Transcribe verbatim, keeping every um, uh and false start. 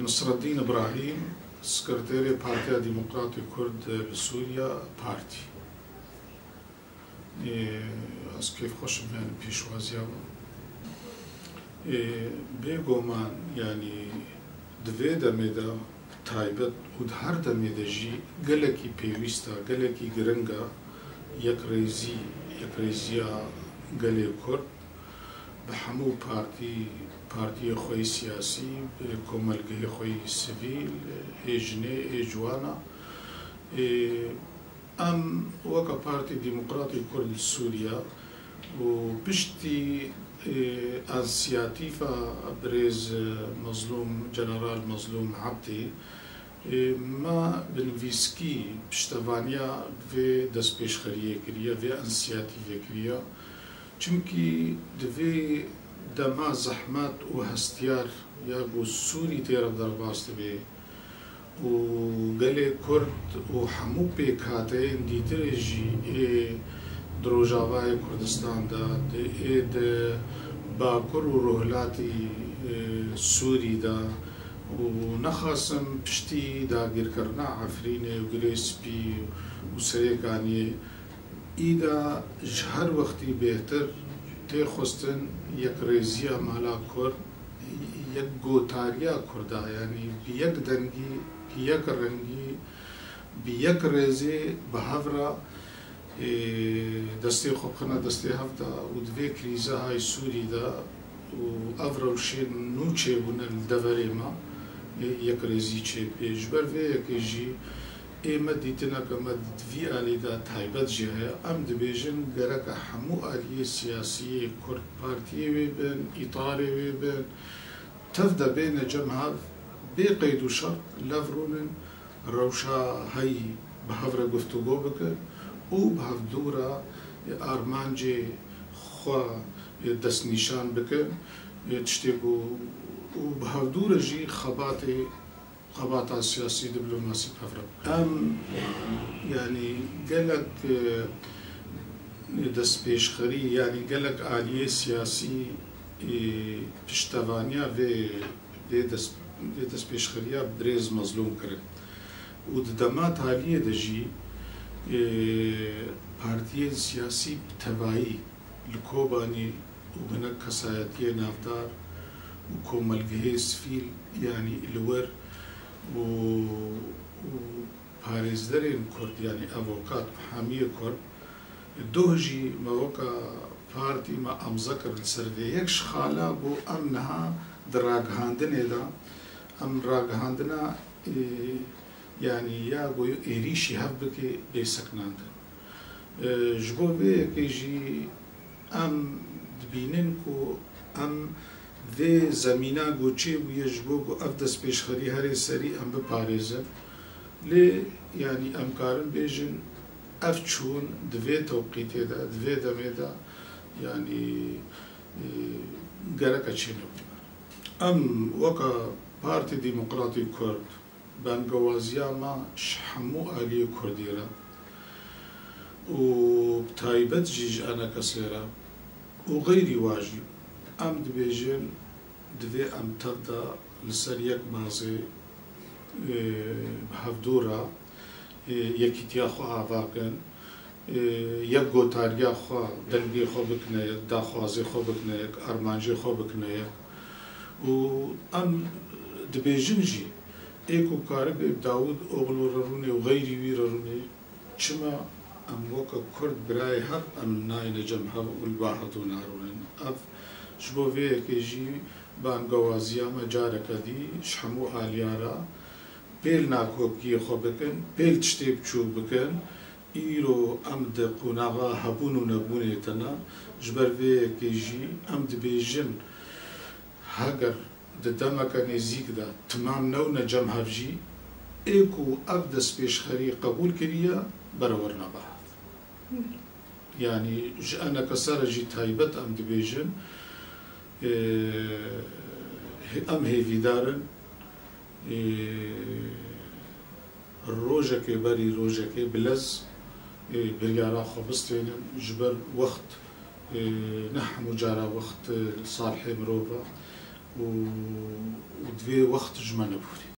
Nasreddîn Îbrahîm, Sekreterê Partiya Demokratê Kurd li Sûriya, Partî. Ê, ez kêfxweş im, yanî pêşwaziya min. Ê, bêguman, yanî di vê demê de taybet û di her demê de jî gelekî pêwîst e, gelekî giring e yekrêzî, yekrêziya gelê Kurd bi hemû partî, partiyê xwe yê siyasî, bi komelgehê xwe yê sivîl, ê jinê, ê ciwana. Ê, Em weke Partî Demokratî Kurd li Sûriye û piştî, e, însiyatîfa birêz, e, Mezlûm, General Mezlûm Ebdî, e, me bi nivîskî piştevaniya vê destpêşxeriyê kiriye, vê însiyatîfê kiriye. Çimkî di vê dema zehmet û hestiyar ya ku Sûrî tê re derbas dibe, û gelê Kurd û hemû pêkhateyên dîtirê jî ê di Rojavayê Kurdistan de, di, ê di Bakur û Rojhilatî, e, Sûrî de û nexasim piştî dagîrkirina Efrînê û Girê Spî û Serêkaniyê, Îda ji her wextî bêhtir tê xwestin yekrêziya mala Kurd, yekgotariya Kurda, yanî bi yek dengî, bi yek rengî, bi yek rêzê bi hev re, ê, destê xwe bixine destê hev de û di vê krîza hay Sûrî de û ev rewşên nû çêbûne li deverê me, ê, yekrêzî çêbibe. Ji ber vê yekê jî ê me dîtineke me di vî alî de taybet jî heye. Em dibêjin gereke hemû aliyê siyasî yê Kurd partiyê wê bin, îtarê wê bin, tev de bêne cem hev, bê qeyd û şert lev rûnin, rewşa heyî bi hev re guftûgo bikin û bi hevdû re armancê xwe destnîşan bikin, tiştê ku û bi hevdû re jî xebatê, xebata siyasî, diplomasî bi hev re bikin. Em, yanî gelek, e, destpêşxerî, yanî gelek aliyê siyasî, e, piştevaniya vê, vê dest, vê destpêşxeriya birêz Mezlûm kirin. Û di dema taliyê de jî, e, partiyên siyasî bi tevayî li Kobanî û hinek kesayetiyê navdar û komelgehê sivîl, yanî li wir û, û parêzderên Kurd, yanî avokat, mihamiyê Kurd, doh jî me weke partî me amze kir li ser vê. Yek ji xala ku em niha di ragihandinê de, em ragihandina, e, yanî ya ku êrîşî hev bike bê sekinandin. E, ji bo vê yekê jî em dibînin ku em vê zemîna ku çêbûye ji bo ku ev destpêşxerî herê serî em biparêzin. Lê, yanî em karin bêjin, ev çûn di vê tewqîtê de, di vê demê de, yanî, e, gereke çênebû. Em weke Partî Demokratî Kurd, Bangewaziya me ji hemû aliyê Kurdî re û bi taybet jî ji enekesê re û xeyrî wa jî, em dibêjin, divê em tev de li ser yek bazê, e, bi hevdû re, e, yekîtiya xwe ava kin, e, yek gotariya xwe, dengê xwe bikine yek, daxwazê xwe bikine yek, armancê xwe bikine yek. Û em dibêjin jî, ê ku karibê Dawûd Oxlû re rûnê û xeyrî wî re rûnê, çima em weke Kurd birayê hev em nayêne cem hev û li ba hevdû narûnin? Ev ji bo vê yekê jî bangewaziya me careke dî ji hemû aliya re pêl nakokiyê xwe bikin, pêl tiştê biçûk bikin. Îro em di qonaxa hebûn û nebûnê de ne, ji ber vê yekê jî em dibêjin, heger di demeke nêzîk de timam newne cem hev jî, ê ku ev destpêşxerî qebûl kiriye, bere werine ba hev. Yanî ji enekese re jî taybet em dibêjin, e, em hêvîdar in, e, rojekê berî rojekê bi lez, e, biryara xwe bistênin, ji ber wext, e, ne hemû cara wext, e, salihê mirov e. û, û divê wext ji me nebûrî.